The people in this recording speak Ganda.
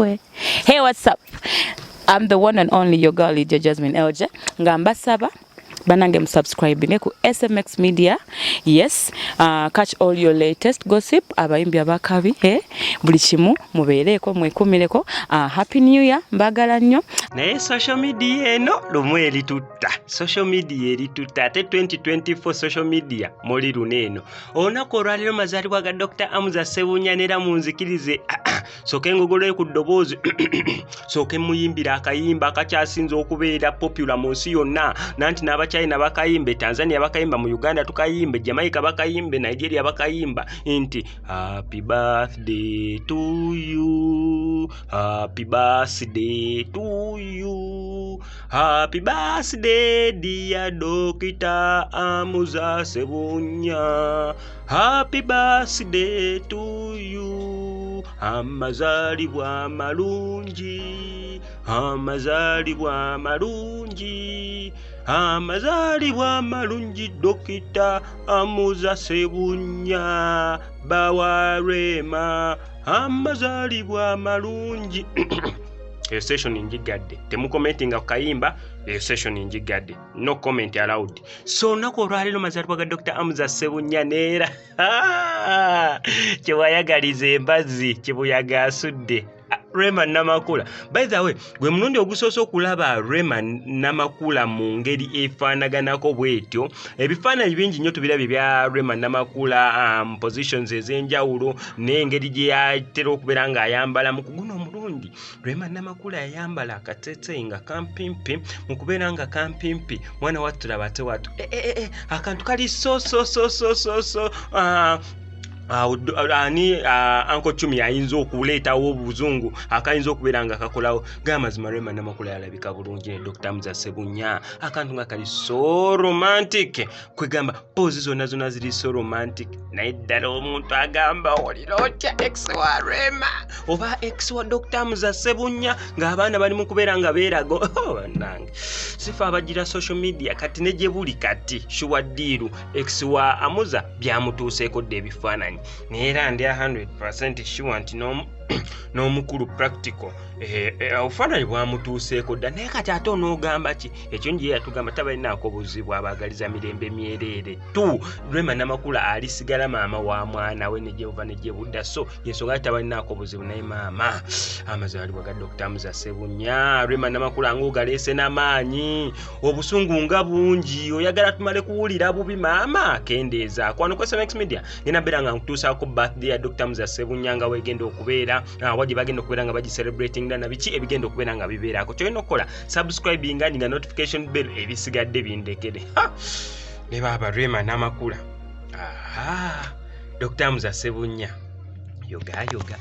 Hey, what's up? I'm the one and only your girl, Lydia Jasmine LJ. Nga mbasaba banange musubscribe ku SMX Media. Yes, catch all your latest gossip, abayimbi abakabi, eh? Buli kimu mubeereko, mwekumireko. Happy New Year, mbagala nnyo. Naye social media eno lumu eritutta, social media eritutta ate 2024 social media muli luno eno. Olunaku olwaleero mazaalibwa ga Dr. Amuza Ssebunya, neera munzikirize sooke ngogolere ku ddoboozi, sooke muyimbira akayimba akakyasinze okubeera popular mu nsi yonna, nanti n'Abachina bakayimba, e Tanzania bakayimba, mu Uganda tukayimba, e Jamaica bakayimba, e Nigeria bakayimba nti "Happy birthday to you, happy birthday to you, happy birthday dear Dokita Amuza Sebunya, happy birthday to you, amazaalibwa malungi, amazaalibwa malungi, amazaalibwa malungi Dokita Amuza Sebunya bawarema, amazaalibwa malungi." Eyo session njigadde, temukomentinga ku kayimba. Eyo session njigadde, no comment allowed. So olunaku olwaleero mazaalibwa ga Dr. Amuza Sebunya, neera kyewayagaliza embazzi kibuyaga asudde Rema Namakula. By the way, gwe mulundi ogusoose okulaba Rema Namakula mu ngeri efaanaganako bw'etyo. Ebifaananyi bingi nnyo tubirabye bya Rema Namakula, positions ez'enjawulo n'engeri gye yatera okubeera ng'ayambala. Mu kuguno omulundi Rema Namakula yayambala akateeteeyi nga kampimpi, mu kubeera nga kampimpi, mwana wattu tulaba ate wattu e, e, e, akantu kali so so so so so so ani Uncle Chumi ayinza okuleetawo obuzungu akayinza okubeera nga kakolawo gamazima. Rema Namakula yalabika bulungi ne Dr. Hamza Sebunya, akantu nga kali so romantic, kwegamba pose zonna zonna ziri so romantic. Naye ddala omuntu agamba olira otya ex wa Rema oba ex wa Dr. Hamza Sebunya ng'abaana bali mu kubeera nga beerago? Oh, bannange, sifa abagira social media kati ne gye buli kati sure deal, ex wa Amuza byamutuuseeko dda ebifaananyi. Naye era ndi 100% sure nti n'omukulu Practical obufaananyi bwamutuuseeko dda. Naye kati ate onoogamba ki? Ekyo njiye yatugamba tabalinaako buzibu, abaagaliza mirembe myereere tu. Rema Namakula alisigala maama wa mwana we ne gyebuva ne gyebudda, so yensonga tabalinaako buzibu. Naye maama, amazaalibwa ga Dr. Hamza Sebunya, Rema Namakula ng'ogaleese n'amaanyi, obusungu nga bungi, oyagala tumale kuwulira bubi. Maama, kendeeza kwano ku SMX Media. Ngenda mbeera nga nkutuusaako birthday ya Dr. Hamza Sebunya nga wegenda okubeera, wa gye bagenda okubeera nga bagicelebratinga na biki ebigenda okubeera nga bibeerako. Kyolina okukola, subscribinga, nga notification bell, ebisigadde bindekere. Ne baaba Rema Namakula, aha, Dr. Hamza Sebunya yoga yoga.